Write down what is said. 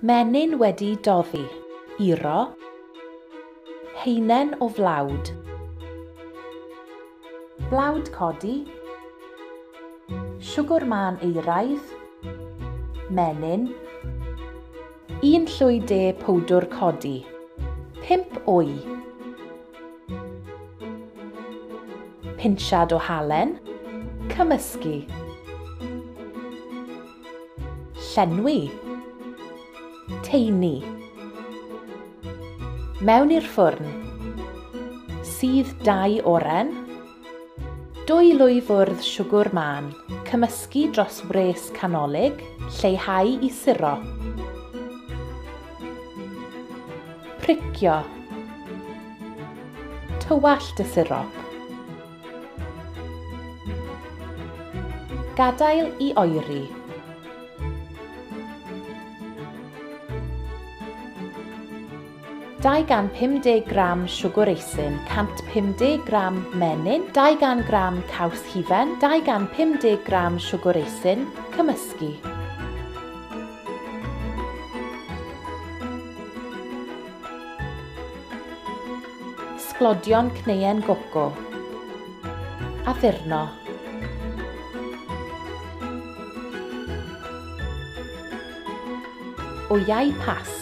Menyn wedi doddi. Iro. Haenen o flawd. Blawd codi. Siwgr mân euraidd. Menyn. Un llwy de powdwr codi. 5 wy. Pinsiad o halen. Cymysgu. Llenwi. Taenu. Mewn i'r ffwrn. Sudd 2 oren. 2 lwy fwrdd siwgr mân. Cymysgu dros wres canolig, lleihau i surop. Pricio. Tywallt y surop. Gadael i oeri. 250 gram siwgr eisin, 150 gram menyn, 200 gram caws hufen, 250 gram siwgr eisin, cymysgu. Sglodion cneuen goco. Addurno. Wyau Pasg.